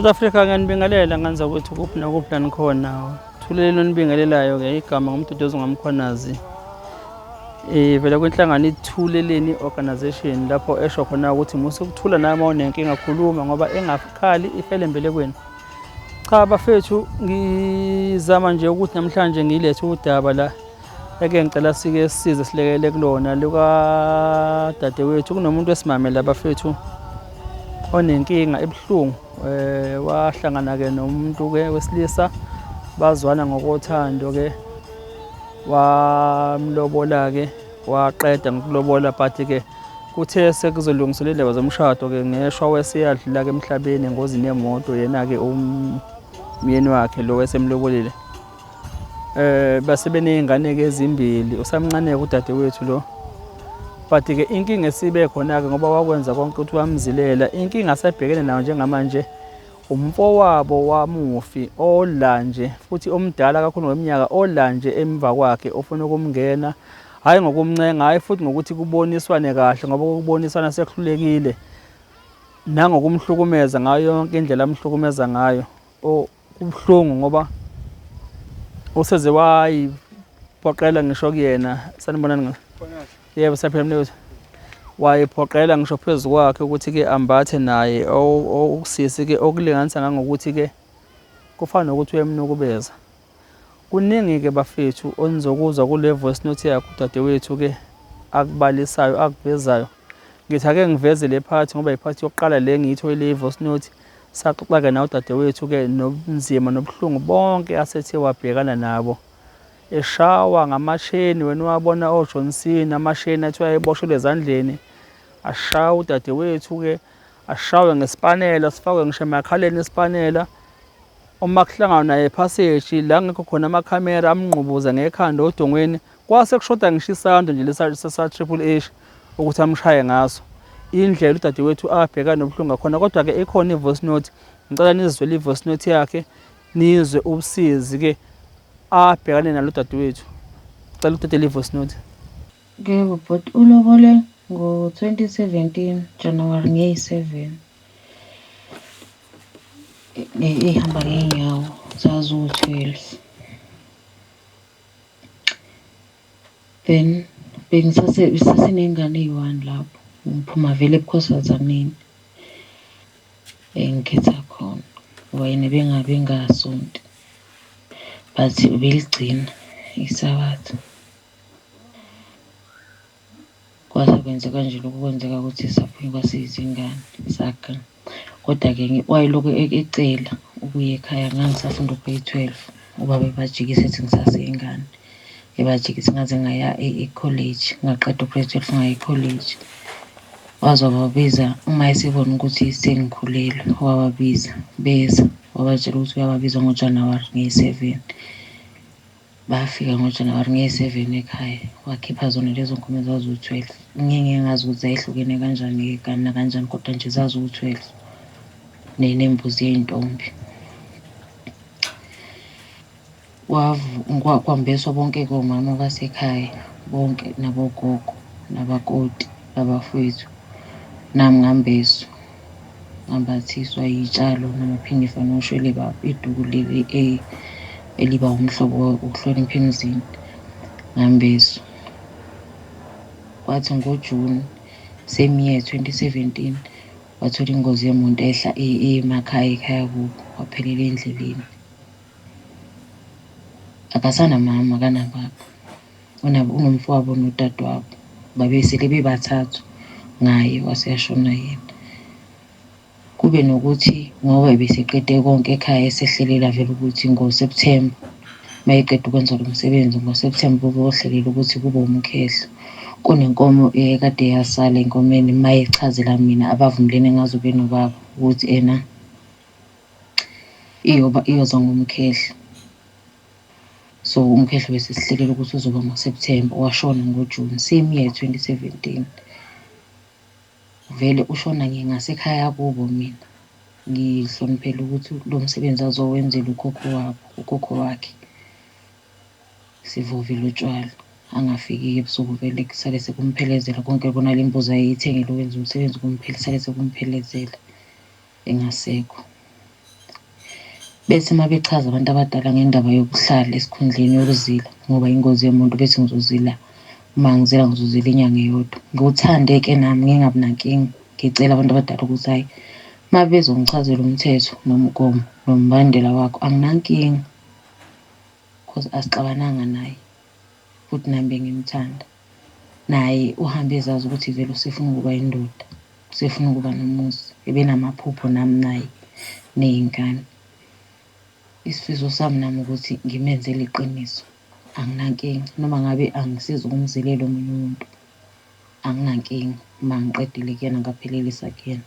South Africa ngiyanibingelela nganza ukuthi kuphi nakuphi la nikhona. Thuleleni onibingelelayo ke igama nguMduduzi ngaMkhwanazi. Vele kwinhlangano iThuleleni Organization lapho esho khona ukuthi musa ukuthula nawe uma unenkinga khuluma ngoba engakhali ifele embelekweni. Cha bafethu ngizama nje ukuthi namhlanje ngilethe udaba la eke ngicela sike sisize silekele kulona lukadadewethu kunomuntu wesimame la bafethu onenkinga ebuhlungu wahlangana ke nomuntu ke wesilisa bazwana ngokothando ke wamlobola ke waqeda ngokulobola but ke kuthe sekuzolungiselwa indaba zomshado ke ngeshwa weseyadlula ke emhlabeni engozini yemoto yena ke umyeni wakhe lo wesemlobolile. Base beney'ngane ke ezimbili usamncane ke udadewethu lo but ke inkinga esibe khona ke ngoba wakwenza konke ukuthi wamzilela inkinga asebhekene nayo njengamanje umfowabo wamufi ola nje futhi omdala kakhulu ngeminyaka ola nje emva kwakhe ofuna ukumngena hhayi ngokumncenga hhayi futhi ngokuthi kuboniswane kahle ngoba ukubonisana sekuhlulekile nangokumhlukumeza ngayo yonke indlela amhlukumeza ngayo. Kubuhlungu ngoba useze wayiphoqela ngisho kuyena. Sanibonani nga? Yebo siyaphila mnewethu. Wayiphoqela ngisho phezu kwakhe ukuthi-ke ambathe naye okusisi-ke okulinganisa ngangokuthi-ke kufana nokuthi uyamnukubeza. Kuningi-ke bafethu onizokuzwa kule voice note yakhe udadewethu-ke akubalisayo akuvezayo. Ngithi ake ngiveze le part ngoba i-part yokuqala le ngiyitholile i-voice note. Saxoxa-ke nawe udadewethu-ke nobunzima nobuhlungu bonke asethe wabhekana nabo. Eshawa ngamasheni, wena wabona o-John Cena, amasheni athiwa ayeboshelwe ezandleni. Ashawa udadewethu-ke, ashawe ngesipanela, sifakwe ngisho emakhaleni isipanela. Uma kuhlanganwa naye ephaseji la ngekho khona amakhamera amngqubuza ngekhanda odongweni kwase kushoda ngisho isando nje lesa-Triple H ukuthi amshaye ngaso. Indlela udadewethu abhekana nobuhlungu ngakhona kodwa-ke ikhona i-voice note ngicela nizwele i-voice note yakhe nizwe usizi-ke abhekane nalo udadewethu. Cela udedele i-voice note. Yebo bhuti, ulobole ngo-2017 January ngeyi-7 ehamba ngey'nyawo zaziwu-12. Then bengisasenengane eyi-one lapho ngiphuma vele ebukhosazaneni engikhetha khona ngoba yena bengasonti but ubeligcina isabatha. Kwase kwenzeka nje lokhu kwenzeka ukuthi saphunyuka siyizingane sagana. Kodwa-ke wayelokhu ecela ukuya ekhaya ngangisafunda u-grade 12 ubaba ebajikisa ethi ngisaseyingane. Ebajikisa ngaze ngaya e-college ngaqeda u-grade 12 ngaya e-college. Waze wababiza uma esebona ukuthi sengikhulelwe wababiza beza wabatshela ukuthi uyababiza ngoJanuwari ngeyi-7. Bafika ngoJanuwari ngeyi-7 ekhaya wakhipha zona lezo nkomo ezaziwu-12. Ngeke ngazi ukuthi zayihlukene kanjani-ke kani nakanjani kodwa nje zaziwu-12 nembuzi yey'ntombi. Kwambeswa bonke komama basekhaya bonke nabogogo nabakoti nabafowethu nami ngambeswa ngambathiswa iy'tshalo namaphinifa noshwele baba iduku leli eliba umhlobo wokuhlonipha emzini ngambeswa. Kwathi ngoJuni same year 2017 wathola ingozi yemoto ehla emakhaya ekhaya kubo waphelela endleleni. Akasanamama akanababa unomfowabo nodadewabo babesele bebathathu ngaye wase yashona yena. Kube nokuthi ngoba ebeseqede konke ekhaya esehlelela vele ukuthi ngoSepthemba mayeqeda ukwenza lo msebenzi ngoSepthemba ubohlelela ukuthi kube umkhehlo. Kunenkomo ekade yasala enkomeni mayechazela mina abavumelene ngazo benobaba ukuthi ena iyoba iyoza ngomkhehlo. So umkhehlo bese sihlelela ukuthi uzoba ngoSepthemba washona ngoJune same year 2017. Vele ushona ngingasekhaya kubo mina ngihloniphela ukuthi lo msebenzi azowenzela ukhokho wabo ukhokho wakhe. Sivovile utshwala angafiki-ke ebusuku vele kusale sekumphelezela konke kona le mbuzi ayeyithengele ukwenza umsebenzi sale sekumphelezela engasekho. Bethi uma bechaza abantu abadala ngendaba yokuhlala esikhundleni yokuzila ngoba ingozi yemoto bethi ngizozila, uma ngizila ngizozila inyanga eyodwa. Ngiwuthande-ke nami ngingabi nankinga, ngicela abantu abadala ukuthi hhayi uma bezongichazela umthetho nomgomo nombandela wakho anginankinga cause asixabananga naye futhi nami bengimthanda. Naye uhambe ezazi ukuthi vele usefuna ukuba indoda, usefuna ukuba nomuzi, ebenamaphupho nami naye ney'ngane. Isifiso sami nami ukuthi ngimenzele iqiniso, anginankinga noma ngabe angisizi ukumzilela omunye umuntu, anginankinga uma ngiqedile kuyena ngaphelelisa kuyena,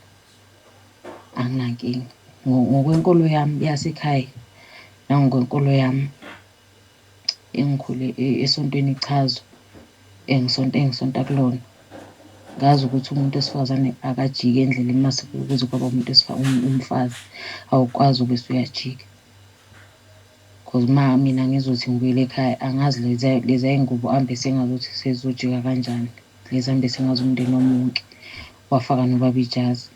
anginankinga. Ngokwenkolo yami yasekhaya nangokwenkolo yami engikhule esontweni ichazo engisonta engisonta kulona, ngazi ukuthi umuntu wesifazane akajiki endleleni mase kuze kwaba umuntu umfazi, awukwazi ube usuyajika. Cause uma mina ngizothi ngibuyele ekhaya angazi leziya y'ngubo ambese ngazuthi sezizojika kanjani, lezi ambese ngazo umndeni wami wonke, wafaka nobaba ijazi.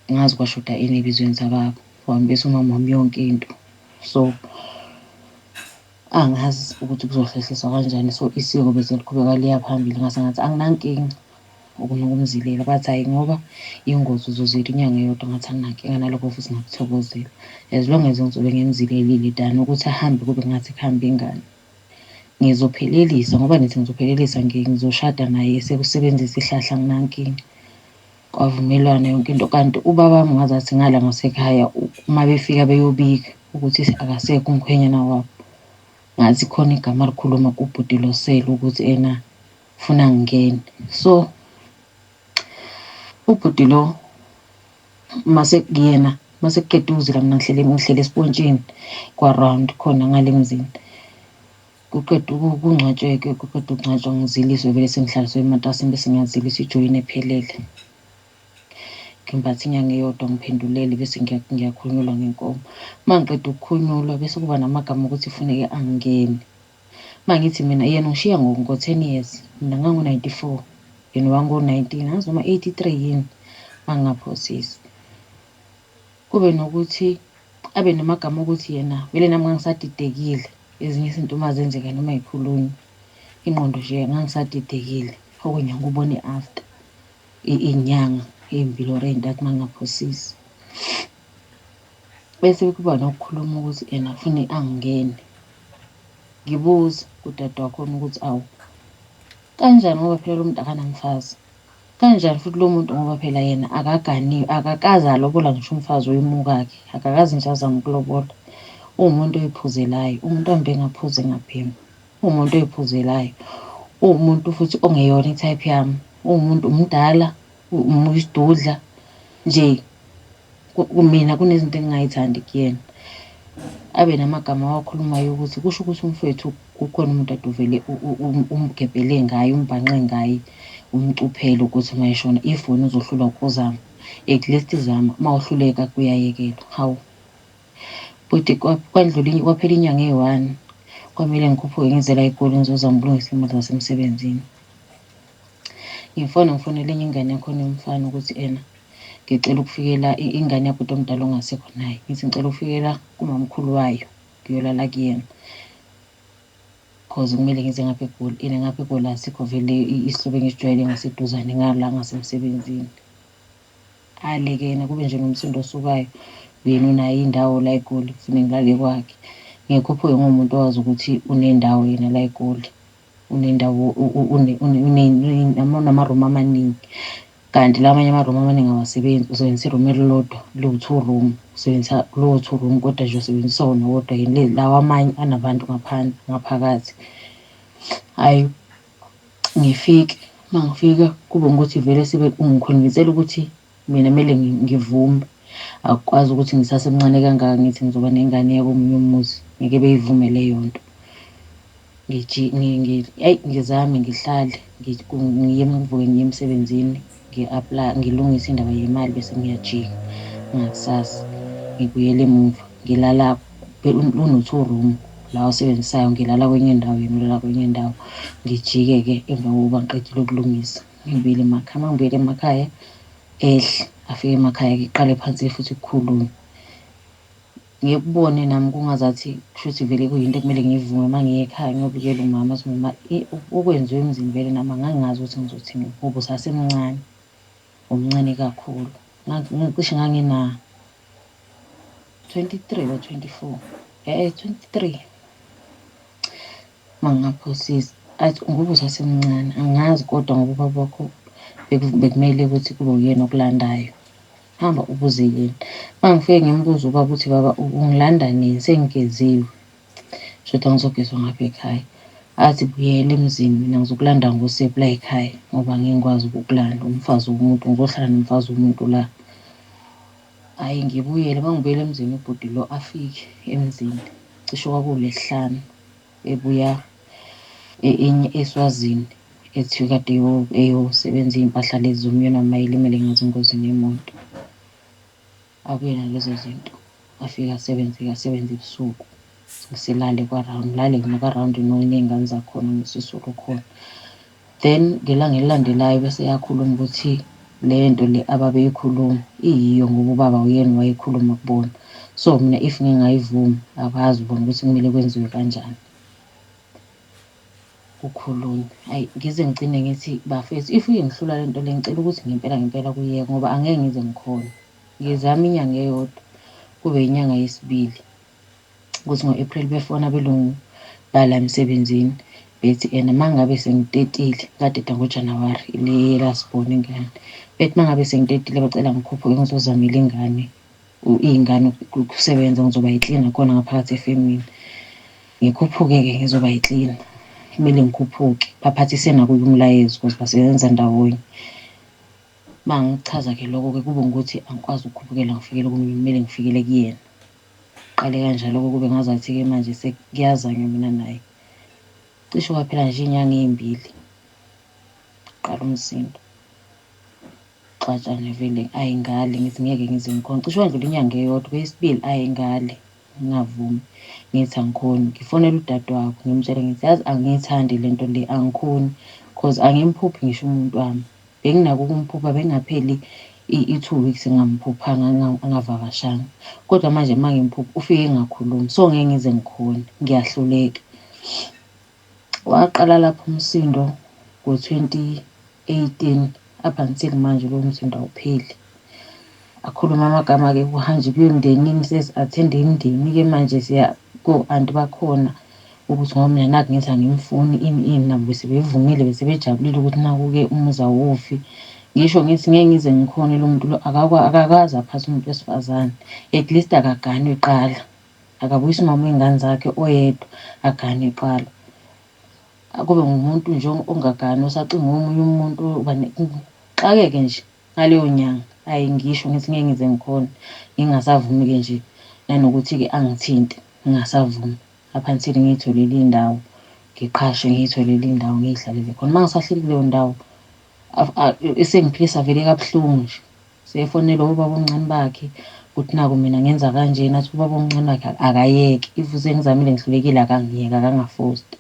Angazi kwashoda ini ebizweni zababa, wambesa umama wami yonke into. So angazi ukuthi kuzohlehliswa kanjani, so isiko bese liqhubeka liya phambili ngase ngathi anginankinga ukumzilela. Bathi hhayi ngoba ingozi uzozila inyanga eyodwa, ngathi anginankinga nalokho futhi ngakuthokozela. As long as ngizobe ngimzilelile than ukuthi ahambe kube ngathi kuhambe ingane. Ngizophelelisa ngoba nithi ngizophelelisa ngizoshada naye sekusebenzisa ihlahla anginankinga. Kwavumelwana yonke into kanti ubaba wami ngazathi ngala ngasekhaya uma befika beyobika ukuthi akasekho umkhwenyana wabo. Ngathi khona igama alikhuluma kubhuti lo sele ukuthi ena funa ngingene. So ubhuti lo mase kuyena mase kuqeda ukuzila mina ngihlele ngihlele esipontshini kwa-round khona ngale emzini. Kuqeda kungcwatshwe-ke kuqeda ukungcwatshwa ngiziliswe vele sengihlaliswe ematasini bese ngiyaziliswa ijoyini ephelele. Ngimbatha inyanga eyodwa ngiphendulele bese ngiyakhunyulwa ngenkomo. Uma ngiqeda ukukhunyulwa bese kuba namagama okuthi funeke angene. Uma ngithi mina yena ungishiya ngo-10 years, mina ngango-94, yena wango-19, angazi noma 83 yini, uma ngingaphosisi. Kube nokuthi abe namagama okuthi yena vele nami ngangisadidekile, ezinye izinto uma zenzeka noma y'khulunywa, ingqondo nje ngangisadidekile, okunye ngikubone after iy'nyanga ey'mbili or ey'ntathu uma ngingaphosisi. Bese kuba nokukhuluma ukuthi ena fune angingene. Ngibuze kudade wakhona ukuthi awu kanjani ngoba phela lo muntu akanamfazi. Kanjani futhi lo muntu ngoba phela yena akaganiwe, akakaze alobola ngisho umfazi oyimukakhe, akakaze nje azame ukulobola. Uwumuntu oy'phuzelayo, umuntu ohambe engaphuzi engabhemi. Uwumuntu oy'phuzelayo, uwumuntu futhi ongeyona i-type yami. Uwumuntu mdala, isidudla nje kumina kunezinto engingayithandi kuyena. Abe namagama awakhulumayo ukuthi kusho ukuthi umfowethu kukhona umuntu ade uvele umgebhele ngaye, umbhanqe ngaye, umcuphele ukuthi uma eshona if wena uzohlulwa ukuzama, at least zama, uma uhluleka kuyayekelwa. Hawu, bhuti kwandlula kwaphela inyanga eyi-one, kwamele ngikhuphuke ngize la eGoli ngizozama ukulungisa iy'mali zasemsebenzini. Ngifona ngifonele enye ingane yakhona yomfana ukuthi ena ngicela ukufikela ingane yabhuti omdala ongasekho naye. Ngithi ngicela ukufikela kumamkhulu wayo ngiyolala kuyena. Cause kumele ngize ngapha eGoli and ngapha eGoli asikho vele isihlobo engisijwayele ngaseduzane ngala ngasemsebenzini. Ale-ke yena kube nje nomsindo osukayo. Yena unayo indawo la eGoli kufune ngilale kwakhe. Ngikhuphuke nguwumuntu owazi ukuthi unendawo yena la eGoli. Unendawo unamarumu amaningi. Kanti la amanye amarumu amaningi awasebenzi, usebenzisa irumu elilodwa liwu-two room, usebenzisa lowo two room kodwa nje usebenzisa wona wodwa yini lawa amanye anabantu ngaphandle ngaphakathi. Hhayi ngifike, uma ngifika kube ngukuthi vele sebe ungikhonvinsela ukuthi mina kumele ngivume. Akukwazi ukuthi ngisasemncane kangaka ngithi ngizoba nengane yakomunye umuzi, ngeke beyivume leyo nto. Eyi ngizame ngihlale ngiye ngivuke ngiye emsebenzini ngi-apply ngilungise indaba yemali bese ngiyajika ngakusasa ngibuyele emuva ngilala uno-two room la osebenzisayo ngilala kwenye indawo yena ulala kwenye indawo. Ngijike-ke emva kokuba ngiqedile ukulungisa ngibuyele emakhaya. Uma ngibuyela emakhaya ehle afike emakhaya-ke kuqale phansi-ke futhi kukhulunywe. Ngikubone nami kungazathi kushuthi vele kuyinto ekumele ngiyivume uma ngiye ekhaya ngiyobikela umama athi mama okwenziwe emzini vele nami angangazi ukuthi ngizothini ngoba usasemncane, umncane kakhulu. Cishe ngangina 23 or 24, 23 uma ngingaphosisi. Athi ngoba usasemncane angazi kodwa ngoba ubaba wakho bekumele ukuthi kube uyena okulandayo. Hamba ubuze yena. Uma ngifike ngimbuza ubaba ukuthi baba ungilanda nini sengigeziwe. Shuthi angizogezwa ngapha ekhaya. Athi buyela emzini mina ngizokulanda ngosephu la ekhaya ngoba ngeke ngikwazi ukukulanda umfazi womuntu ngizohlala nomfazi womuntu la. Hhayi ngibuyele, uma ngibuyela emzini ubhuti lo afike emzini cishe kwakuwuLwesihlanu ebuya eSwazini ethi kade eyosebenza iy'mpahla lezi zomyeni wami ayelimele ngazo engozini yemoto. Abuye nalezo zinto afike asebenze-ke asebenze ebusuku silale kwa-round ngilale mina kwa-round ney'ngane zakhona nosisi okhona. Then ngelanga elilandelayo bese eyakhuluma ukuthi le nto le ababeyikhuluma iyiyo ngoba ubaba uyena owayekhuluma kubona. So mina if ngingayivumi abazi bona ukuthi kumele kwenziwe kanjani. Kukhulunywe. Hhayi ngize ngigcine ngithi bafethu if ingihlula le nto le ngicela ukuthi ngempela ngempela kuyekwe ngoba angeke ngize ngikhone. Ngizame inyanga eyodwa kube inyanga yesibili ukuthi ngo-April befona abelungu bala emsebenzini bethi ena uma ngabe sengitetile ngadeda ngoJanuwari le last born ingane bethi uma ngabe sengitetile bacela ngikhuphuke ngizozamela ingane iy'ngane ukusebenza ngizoba yiklina khona ngaphakathi efemini. Ngikhuphuke-ke ngizoba yiklina kumele ngikhuphuke baphathise nakuye umlayezo because basebenza ndawonye. Uma ngichaza-ke lokho-ke kube ngukuthi angikwazi ukukhuphukela ngifikele komunye kumele ngifikele kuyena. Qale kanjalo-ke kube ngazathi-ke manje sekuyazanywa mina naye. Cishe kwaphela nje iy'nyanga ey'mbili qala umsindo. Xatshane vele ayi ngale ngithi ngeke ngize ngikhone. Cishe kwandlula inyanga eyodwa kweyesibili ayi ngale ngingavumi ngithi angikhoni. Ngifonele udadewabo ngimtshele ngithi yazi angiyithandi le nto le angikhoni cause angimphuphi ngisho umuntu wami. Benginako ukumphupha bengapheli i-two weeks ngingamphuphanga angavakashanga. Kodwa manje uma ngimphupha ufike engakhulumi so ngeke ngize ngikhone ngiyahluleka. Waqala lapho umsindo ngo-2018 up until manje lowo msindo awupheli. Akhulume amagama-ke kuhanjwe kuye emndenini sesi-attend-e imindeni-ke manje siya ko-anti bakhona ukuthi ngoba mina naku ngithi angimfuni ini ini nabo bese bevumile bese bejabulile ukuthi naku-ke umuzi awufi. Ngisho ngithi ngeke ngize ngikhone lo muntu lo akakaze aphathe umuntu wesifazane at least akaganwe kuqala. Akabuyise umama wey'ngane zakhe oyedwa agane kuqala. Kube ngumuntu nje ongagani osacinga omunye umuntu xakeke nje ngaleyo nyanga. Hhayi ngisho ngithi ngeke ngize ngikhone ngingasavumi-ke nje nanokuthi-ke angithinte ngingasavumi. Up until ngiy'tholele indawo ngiqhashe ngiy'tholele indawo ngiy'hlalele khona. Uma ngisahleli kuleyo ndawo isengiphilisa vele kabuhlungu nje. Sefonelwa ubaba omncane bakhe ukuthi naku mina ngenza kanjena athi ubaba omncane wakhe akayeke if sengizamile ngihlulekile akangiyeke akangafosti.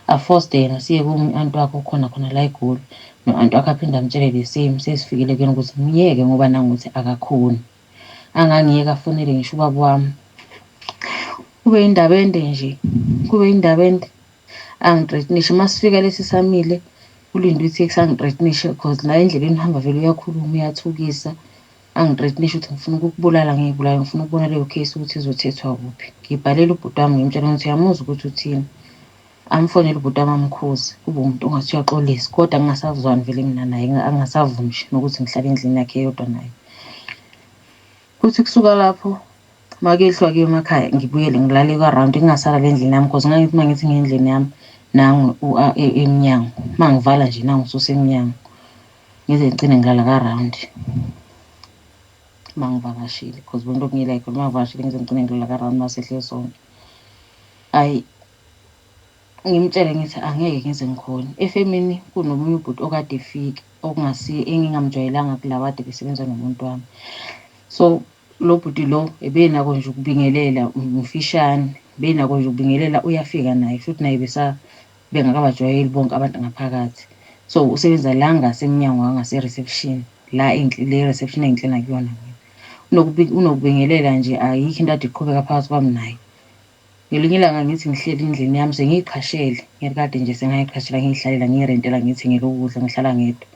Afoste yena siye ku-anti wakhe okhona khona la eGoli no-anti wakhe aphinde amtshele the same sesifikile kuyena ukuthi myeke ngoba nangukuthi akakhoni. Angangiyeka afonele ngisho ubaba wami. Kube indaba ende nje, kube indaba ende. Angithreatenishe uma sifika lesi samile kulindwe itheksi angithreatenishe cause la endleleni uhamba vele uyakhuluma uyathukisa. Angithreatenishe ukuthi ngifuna ukukubulala ngiyibulale ngifuna ukubona leyo case ukuthi izothethwa kuphi. Ngibhalele ubhuti wami ngimtshela ukuthi uyamuzwa ukuthi uthini. Amfonele ubhuti wami amkhuze kube umuntu ongathi uyaxolisa kodwa ngingasazwani vele mina naye angasavumi nje nokuthi ngihlale endlini yakhe eyodwa naye. Kuthi kusuka lapho makehlwa kuye emakhaya ngibuyele ngilale kwa-round ngingasalali endlini yami cause ngangithi uma ngithi ngendlini yami nangu emnyango uma ngivala nje nangu ususemnyango ngize ngigcine ngilala ka-round uma ngivakashile cause bonke okungila khona uma ngivakashile ngize ngigcine ngilala ka-round masehle sonke. Ayi ngimtshele ngithi angeke ngize ngikhone. Efemini kunomunye ubhuti okade efika okungasiye engingamjwayelanga kulaba kade besebenza nomuntu wami. So lo bhuti lo ebenako nje ukubingelela mfishane, benako nje ukubingelela uyafika naye futhi naye besa bengakabajwayeli bonke abantu ngaphakathi. So usebenza la ngasemnyango wangase-reception la le reception engiklina kuyona mina. Unokubingelela nje ayikho into ade iqhubeka phakathi kwami naye. Ngelinye ilanga ngithi ngihleli endlini yami sengiyiqhashele, ngiyakade nje sengayiqhashela ngiyihlalela ngiyirentela ngiyithengela ukudla ngihlala ngedwa.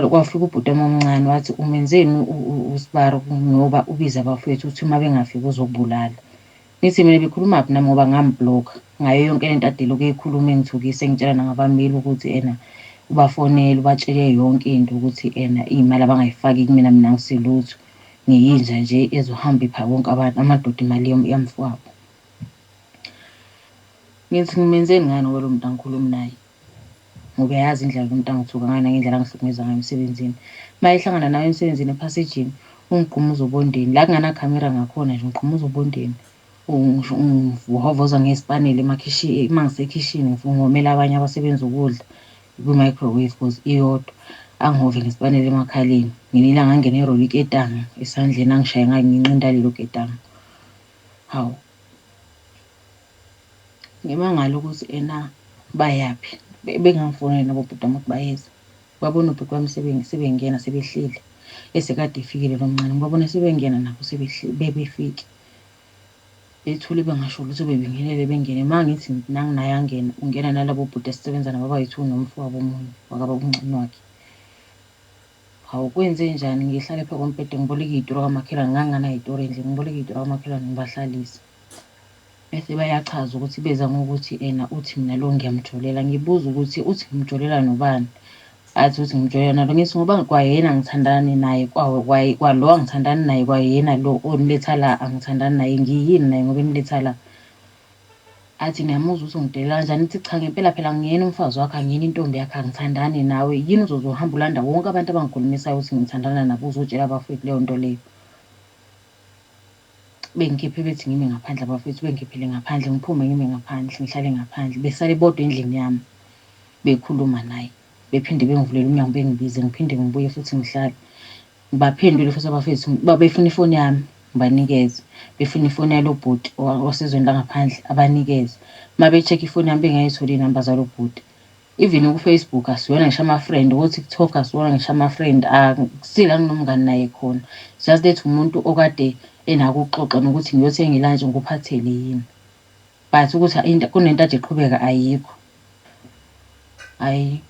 Kwafika ubhuti wami omncane wathi umenzeni uSibari ngoba ubize abafowethu uthi uma bengafiki uzokubulala. Ngithi mina bekhulumaphi nami ngoba ngam-block-a ngayo yonke lento ade elokhu eyikhuluma engithukisa engitshela nangabameli ukuthi ena ubafonele ubatshele yonke into ukuthi ena iy'mali abangayifaki kumina mina angisilutho ngiyinja nje ezohamba ipha wonke abantu amadoda imali yamfowabo. Ngithi ngimenzeni ngani ngoba lo muntu angikhulumi naye. Ngoba uyayazi indlela lo muntu angithuka ngayo nangendlela angihlukumeza ngayo emsebenzini. Uma ehlangana nawe emsebenzini ephasejini, ungigqumuza obondeni. La kunganakhamera ngakhona nje ungigqumuza obondeni. Ungihovoza ngesipaneli uma ngisekhishini ngomela abanye abasebenza ukudla kwi-microwave cause iyodwa. Angihove ngesipaneli emakhaleni. Ngelinye ilanga angene erole iketanga esandleni angishaye ngayo nginqinda lelo ketanga. Hawu. Ngimangala ukuthi ena bayaphi. Bengangifoneli nabo bhuti wami ukuthi bayeza. Babona ubhuti wami sebengena sebehleli. Esekade efikile lo mncane. Ngibabona sebengena nabo bebefike. Bethule bengasho lutho bebingelele bengene. Uma ngithi nangu naye angena, ungena nalabo bhuti esisebenza nabo abayi-two nomfowabo omunye wakababa omncane wakhe. Hawu kwenzenjani ngihlale phezu kombhede ngiboleke iy'turo kamakhelwane, nganginganay'turo endlini, ngiboleke iy'turo kamakhelwane ngibahlalise. Bese bayachaza ukuthi beza ngokuthi ena uthi mina lo ngiyamjolela. Ngibuza ukuthi uthi ngimjolela nobani? Athi uthi ngimjolela nalo. Ngithi ngoba kwayena angithandani naye kwalo angithandani naye kwayena lo oniletha la angithandani naye ngiyini naye ngoba eniletha la. Athi ngiyamuzwa ukuthi ungidelela kanjani. Ngithi cha ngempela phela angiyena umfazi wakho angiyena intombi yakho angithandani nawe. Yini uzoze uhambe ulanda wonke abantu abangikhulumisayo ukuthi ngithandana nabo uzotshela abafowethu leyo nto leyo. Bengikhiphe bethi ngime ngaphandle abafethu bengikhiphele ngaphandle ngiphume ngime ngaphandle ngihlale ngaphandle besale bodwa endlini yami bekhuluma naye bephinde bengivulela umnyango bengibize ngiphinde ngibuye futhi ngihlale ngibaphendule futhi abafethu babefuna ifoni yami ngibanikeze befuna ifoni yalo bhuti wasezweni langaphandle abanikeze uma be-check ifoni yami bengayitholi iy'namba zalo bhuti. Even ku-Facebook asiwona ngisho ama-friend, ko-TikTok asiwona ngisho ama-friend, akusila nginomngani naye khona. Just that umuntu okade enako ukuxoxa nokuthi ngiyothenga ilantshi ngikuphathele yini. But ukuthi kunento ade iqhubeka ayikho. Hhayi,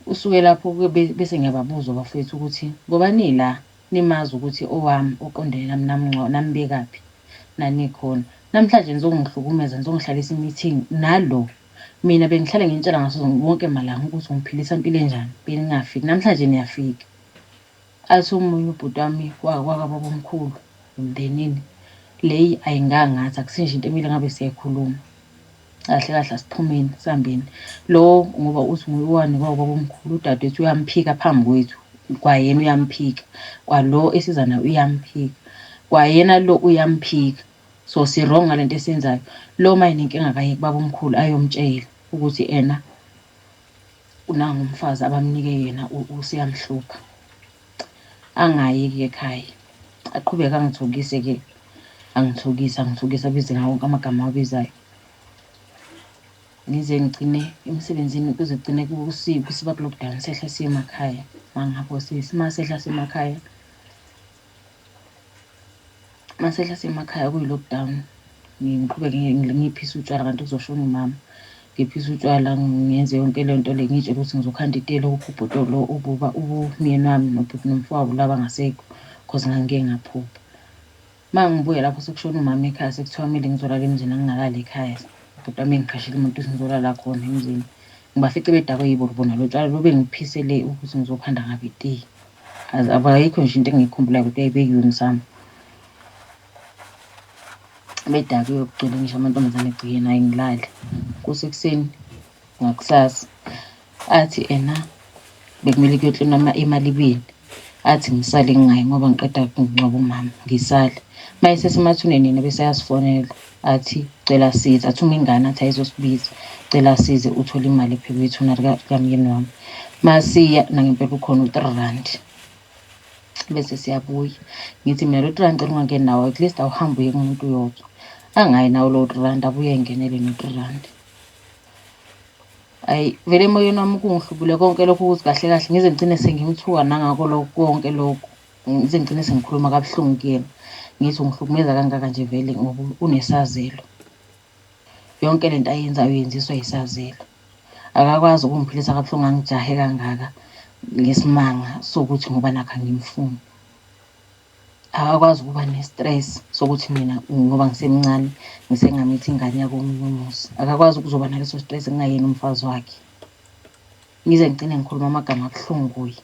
usuke lapho-ke bese ngiyababuza abafowethu ukuthi ngoba nila nimazi ukuthi owami oqondene nami nambekaphi nanikhona. Namhlanje nizongihlukumeza nizongihlalisa i-meeting nalo. Mina bengihlale nginitshela ngaso wonke malanga ukuthi ungiphilisa impilo enjani, beningafiki. Namhlanje niyafika. Athi omunye ubhuti wami wakababomkhulu emndenini, leyi ayingangathi akusinje into emile ngabe siyayikhuluma. Kahle kahle asiphumeni sihambeni. Lo ngoba uthi nguye owanikwa ubabomkhulu, udadewethu uyamphika phambi kwethu, kwayena uyamphika, kwalo esiza naye uyamphika, kwayena lo uyamphika. So si wrong ngalento esiyenzayo. Lo uma enenkinga akaye kubabomkhulu ayomtshela ukuthi ena unangu umfazi abamnike yena useyamhlupha. Angayi-ke ekhaya. Aqhubeke angithukise-ke. Angithukise, angithukise abize ngawo wonke amagama awabizayo. Ngize ngigcine emsebenzini kuze kugcine kusiba ku-lockdown sehla siye emakhaya. Mangihamba masehla siye emakhaya. Masehla semakhaya kuyi-lockdown ngiqhubeke ngiphise utshwala kanti kuzoshona umama. Ngiphise utshwala ngenze yonke le nto le ngiy'tshela ukuthi ngizokhanda itiye lokhu ubhuti lo ububa umyeni wami nobhuti nomfowabo laba abangasekho cause ngangike ngaphupha. Uma ngibuya lapho sekushona umama ekhaya sekuthiwa kumele ngizolala emzini angingalali ekhaya. Ubhuti wami engiqashile imoto ukuthi ngizolala khona emzini. Ngibafice bedakwe yibo bona lo tshwala lobu engiphisele ukuthi ngizokhanda ngabo itiye. Ayikho nje into engiyikhumbulayo ukuthi yayibekiwe emsamo. Bedakiwe kugcwele ngisho amantombazane egcekeni hhayi ngilale. Kusekuseni ngakusasa athi ena bekumele kuyoklinwa emalibeni athi ngisale ngingayi ngoba ngiqeda kungcwaba umama ngisale. Uma esesemathuneni yena bese ayasifonela athi cela size athume ingane athi ayizosibiza cela size uthole imali ephekwe ithuna likamyeni wami. Masiya nangempela ukhona u-three rand bese siyabuya. Ngithi mina lo three rand ngicela ungangeni nawo at least awuhambe uye kumuntu uyozwa. Angayi nawo lowo three rand abuye engenele no-three rand. Ayi vele emoyeni wami kungihlubule konke lokho ukuthi kahle kahle ngize ngigcine sengimthuka nangako lokho konke lokho. Ngize ngigcine sengikhuluma kabuhlungu kuyena, ngithi ungihlukumeza kangaka nje vele ngoba unesazelo. Yonke lento ayenzayo yenziswa yisazelo. Akakwazi ukungiphilisa kabuhlungu angijahe kangaka ngesimanga sokuthi ngoba nakho angimfuni. Akakwazi ukuba ne-stress sokuthi mina ngoba ngisemncane ngisengamithi ingane yakomunye umuzi. Akakwazi ukuzoba naleso stress ngingayena umfazi wakhe. Ngize ngigcine ngikhuluma amagama abuhlungu kuye.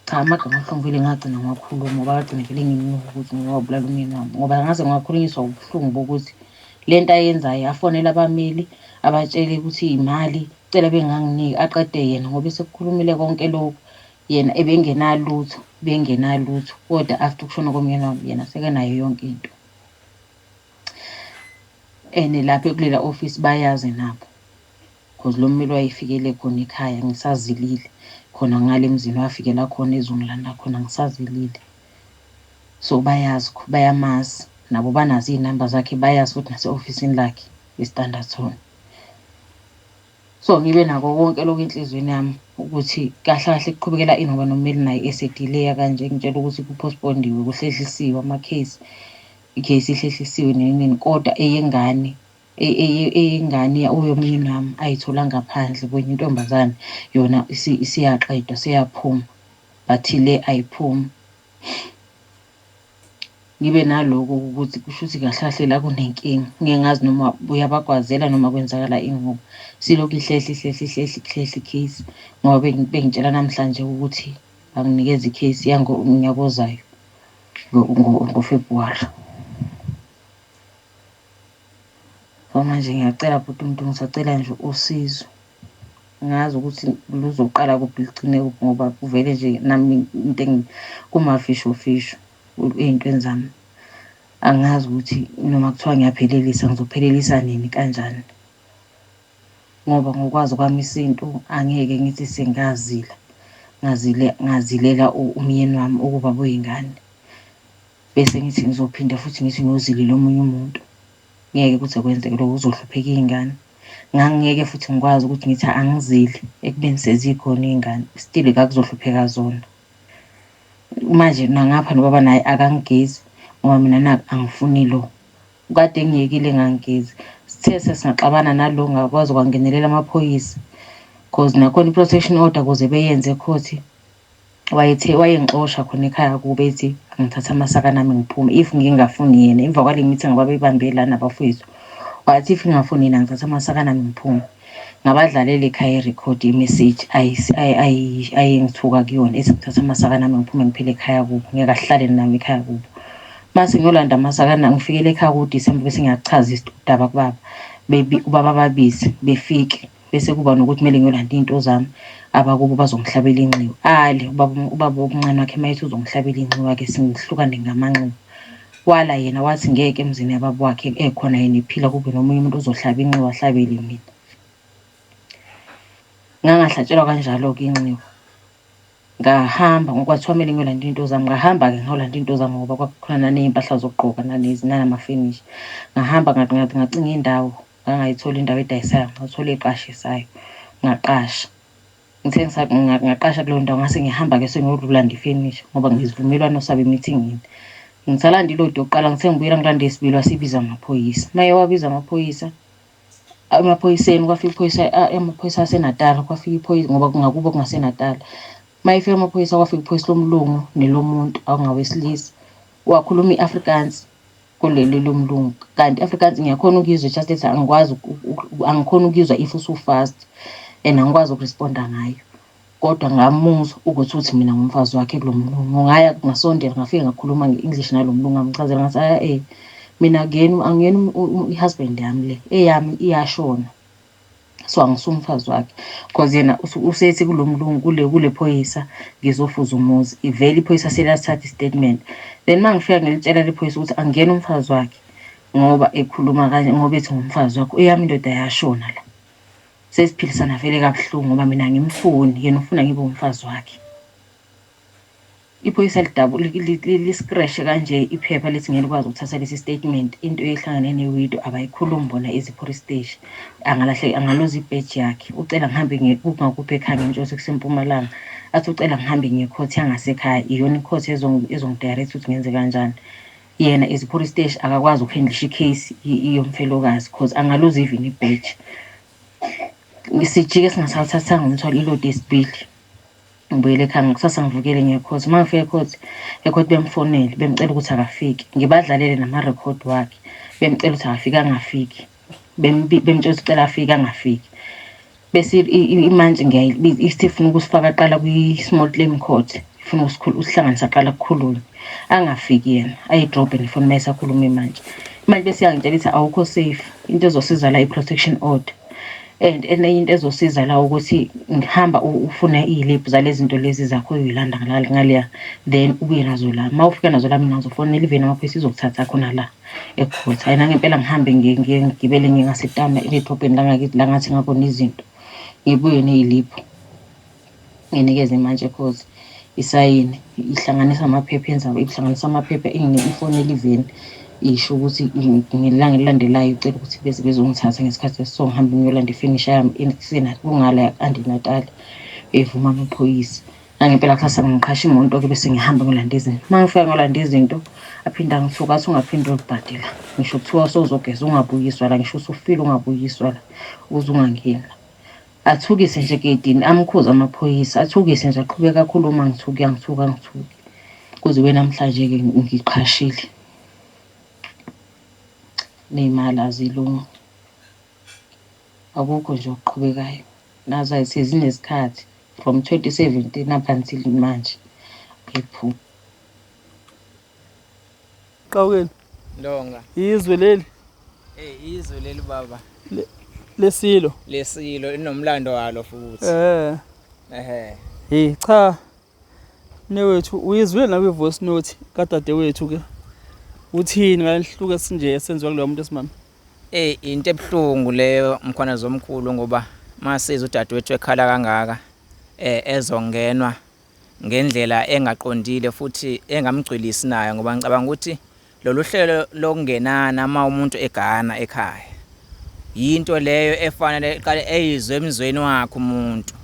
Cha, amagama abuhlungu vele ngagcina ngiwakhuluma ngoba agcine vele ngimnuka ukuthi ngiwabulala umyeni wami, ngoba ngaze ngiwakhulunyiswa ubuhlungu bokuthi le nto ayenzayo afonele abameli abatshele ukuthi imali cela benganginiki, aqede yena ngoba esekukhulumile konke lokhu. Yena ebengenalutho, bengenalutho, kodwa after ukushona komyeni wami yena sekenayo yonke into. And lapha kulela office bayazi nabo, cause lo mmeli wayefikele khona ekhaya ngisazilile khona ngale emzini, wafikela khona ezongilanda khona ngisazilile. So bayazi, bayamazi nabo, banazo iy'namba zakhe, bayazi futhi nase-ofisini lakhe e-Standerton. So ngibe nako konke lokhu enhliziyweni yami ukuthi kahle kahle kuqhubekela ini, ngoba nommeli naye esedileya kanje, ngitshela ukuthi kupostpondiwe, kuhlehlisiwe ama-case, i-case ihlehlisiwe nini nini, kodwa eyengane eyengane oyomyeni wami ayithola ngaphandle kwenye intombazane yona isiyaqedwa, siyaphuma, but le ayiphumi. Ngibe naloko ukuthi kusho ukuthi kahle kahle la kunenkinga, ngeke ngazi noma uyabagwazela noma kwenzakala ini, ngoba silokhu ihlehla ihlehla ihlehla ihlehla i-case, ngoba bengitshela namhlanje ukuthi banginikeza i-case yangonyaka ozayo ngoFebruwari. So manje ngiyacela bhuti umuntu, ngisacela nje usizo. Ngazi ukuthi luzoqala kuphi ligcine kuphi, ngoba kuvele nje nami into kumafishofisho ey'ntweni zami. Angazi ukuthi noma kuthiwa ngiyaphelelisa ngizophelelisa nini kanjani, ngoba ngokwazi kwami isintu angeke ngithi sengazila ngazilela umyeni wami ukuba buyingane, bese ngithi ngizophinda futhi ngithi ngiyozilela omunye umuntu. Ngeke kuze kwenzeke lokho, kuzohlupheka iy'ngane. Ngangingeke futhi ngikwazi ukuthi ngithi angizili ekubeni sezikhona iy'ngane, still kakuzohlupheka zona. Manje nangapha nobaba naye akangigezi ngoba mina naku angifuni lo. Kade ngiyekile ngangigezi. Sithe sesingaxabana nalo ngakwazi kwangenelela amaphoyisa, cause nakhona i-protection order kuze beyenze court, wayethe wayengixosha khona ekhaya kubo ethi angithathe amasaka nami ngiphume if ngingafuni yena. Emva kwale meeting ababeyibambe la nabafowethu, wathi if ngingafuni yena ngithathe amasaka nami ngiphume. Ngabadlalela ekhaya i-record ye-message ayengithuka kuyona ethi ngithathe amasaka nami ngiphume ngiphele ekhaya kubo, ngeke ahlale nami ekhaya kubo. Mase ngiyolanda amasaka ngifikele ekhaya ku-December, bese ngiyachaza udaba kubaba, ubaba babize befike, bese kuba nokuthi kumele ngiyolanda iy'nto zami, abakubo bazongihlabela inxiwa. Ale ubaba omncane wakhe mayethi uzongihlabela inxiwa ke singihlukane ngamanxiwa. Wala yena wathi ngeke emzini yababa wakhe ekhona yena ephila kube nomunye umuntu ozohlaba inxiwa ahlabele mina. Ngangahlatshelwa kanjalo-ke inxiwa. Ngahamba ngokwathiwa kumele ngiyolanda iy'nto zami, ngahamba-ke ngayolanda iy'nto zami ngoba kwakukhona naney'mpahla zokugqoka nanamafenisha. Ngahamba ngacinga indawo, ngangayithola indawo edayisayo, ngathola eqashisayo, ngaqasha. Ngithe ngaqasha kuleyo ndawo, ngase ngihamba-ke sengiyolanda ifenisha ngoba ngesivumelwano sabo emithingini. Ngisalanda ilodi yokuqala, ngithe ngibuyela ngilanda eyesibili wasibiza amaphoyisa. Uma ewabiza amaphoyisa, emaphoyiseni kwafika iphoyisa, amaphoyisa aseNatala, kwafika iphoyisa ngoba ngakubo kungaseNatala. Uma efika amaphoyisa kwafika iphoyisa lomlungu nelomuntu awungawesilisa, wakhuluma i-Afrikaans kuleli lomlungu, kanti i-Afrikaans ngiyakhona ukuyizwa, just that angikwazi angikhoni ukuyizwa if usu-fast and angikwazi ukuresponda ngayo. Kodwa ngamuzwa ukuthi uthi mina ngumfazi wakhe kulo mlungu. Ngaya ngasondela ngafike ngakhuluma nge-English nalo mlungu, ngamchazela ngathi mina angiyena i-husband yami le, eyami iyashona, so angisumfazi wakhe, cause yena usethi kulo mlungu kule phoyisa ngizofuza umuzi. Ivele iphoyisa seliyasithatha i-statement. Then uma ngifika ngilitshela le phoyisa ukuthi angiyena umfazi wakhe ngoba ekhuluma kanje, ngoba ethi ngumfazi wakhe, eyami indoda yashona la. Sesiphilisana vele kabuhlungu ngoba mina angimfuni, yena ufuna ngibe umfazi wakhe. Iphoyisa liskreshe kanje iphepha lithi ngeke likwazi ukuthatha lesi statement, into ehlangane ne-widow abayikhulumi bona ezi-police station. Angalahle angaluza ibheji yakhe, ucela ngihambe ngakuphi ekhaya ngimtshela ukuthi kuseMpumalanga, Athi ucela ngihambe ngiye ecourt yangasekhaya, iyona icourt ezongi-direct ukuthi ngenze kanjani. Yena as police station akakwazi ukuhandlisha i-case yomfelokazi cause angaluza even i-badge. Sijike singasawuthathanga umthwalo ilodi yesibili. Ngibuyele ekhaya ngakusasa ngivukele ngiye ecourt. Uma ngifika ecourt, ecourt bemfonele bemcela ukuthi akafiki. Ngibadlalele nama-record wakhe bemcela ukuthi akafiki angafiki. Bemtshela ukuthi ucela afike angafiki. Bese imantshi ngiyayibiza ithi ifuna ukusifaka kuqala kwi-small claim court. Ifuna usihlanganisa kuqala kukhulunywe. Angafiki yena ayidrobhe nefoni uma esakhuluma imantshi. Imantshi bese iyangitshela ithi awukho safe. Into ezosiza la i-protection order. And enye into ezosiza la ukuthi ngihamba ufune iy'liphu zalezi zinto lezi zakho uyoyilanda ngaleya then ubuye nazo la. Uma ufika nazo la mina ngizofonela iveni amaphoyisa izokuthatha khona la ecourt. Hhayi nangempela ngihambe ngiye ngigibele ngiye ngasetawuni edrobheni langakithi la ngathenga khona izinto. Ngibuye ney'liphu nginikeze imantshi ecourt isayine ihlanganisa amaphepha yenza ihlanganisa amaphepha ifonela iveni isho ukuthi ngelanga elilandelayo icela ukuthi beze bezongithatha ngesikhathi esiso ngihambe ngiyolanda ifenisha yami kungala Andi Natal evuma amaphoyisa. Nangempela kusasa ngiqhasha imoto-ke bese ngihamba ngiyolanda izinto. Uma ngifika ngiyolanda izinto aphinde angithuka athi ungaphinde uyokubhadela. Ngisho kuthiwa sewuzogeza ungabuyiswa la, ngisho usufile ungabuyiswa la ukuze ungangeni la. Athukise nje egeyidini amkhuze amaphoyisa athukise nje aqhubeke akhulume angithuki angithuki angithuki. Kuze kube namhlanje-ke ngiqhashile. Ney'mali azilungi. Akukho nje okuqhubekayo. Nazo sezinesikhathi from 2017 up until manje ayiphumi. Qawukeni. Ndonga. Izwe leli. Eh izwe leli baba. Lesilo. Lesilo linomlando walo futhi. Eh. Ehhe. Hey cha. Mnewethu uyizwile nawe voice note kadadewethu ke. Uthini ngalehluke esinje esenziwa kuloyo muntu esimame? Eh into ebuhlungu leyo mkhwanazi omkhulu ngoba masiza udadewethu ekhala kangaka eh ezongenwa ngendlela engaqondile futhi engamgcwilisi nayo ngoba ngicabanga ukuthi lolu hlelo lokungenana uma umuntu egana ekhaya yinto leyo efanele iqale eyizwe emzweni wakhe umuntu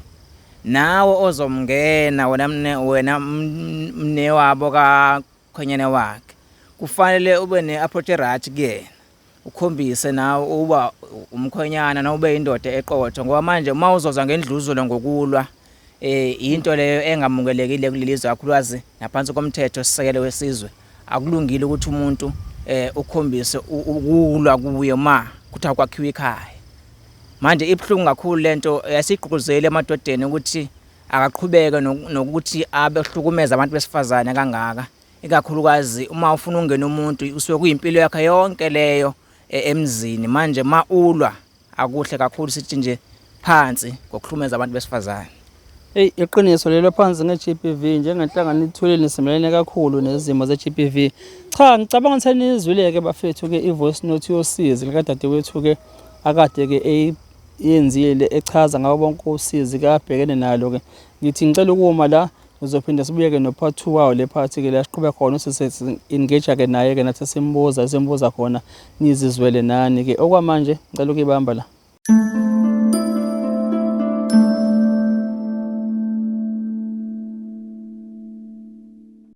nawe ozomngena wena mne wena mnewabo kakhwenyane wakhe kufanele ube ne-approach right kuyena ukhombise nawe uba umkhwenyana noma ube indoda eqotho ngoba manje uma uzoza ngendluzula ngokulwa eh into leyo engamukelekile kuleli zwe kakhulukazi naphansi komthetho sisekelo wesizwe akulungile ukuthi umuntu eh ukhombise ukulwa kuye uma kuthiwa kwakhiwa ikhaya manje ibuhlungu kakhulu lento yasigqugquzele emadodeni ukuthi akaqhubeke nokuthi abehlukumeza abantu besifazane kangaka ikakhulukazi uma ufuna ungena umuntu usuke kuyimpilo yakhe yonke leyo emzini manje ma ulwa akuhle kakhulu sithi nje phansi ngokuhlumeza abantu besifazane. Eyi iqiniso lelo phansi nge-GBV njengenhlangano ithulile simelene kakhulu nezimo ze-GBV. Cha ngicabanga ukuthi nizwile-ke bafethu-ke i-voice note yosizi likadadewethu-ke akade-ke eyenzile echaza ngabo bonke usizi ke abhekene nalo-ke. Ngithi ngicela ukuma la Sizophinda sibuyeke no-part 2 wawo le part ke la siqhubeka khona sisi-engage ke naye ke nathi simbuza simbuza khona nizizwele nani ke okwamanje ngicela ukuyibamba la.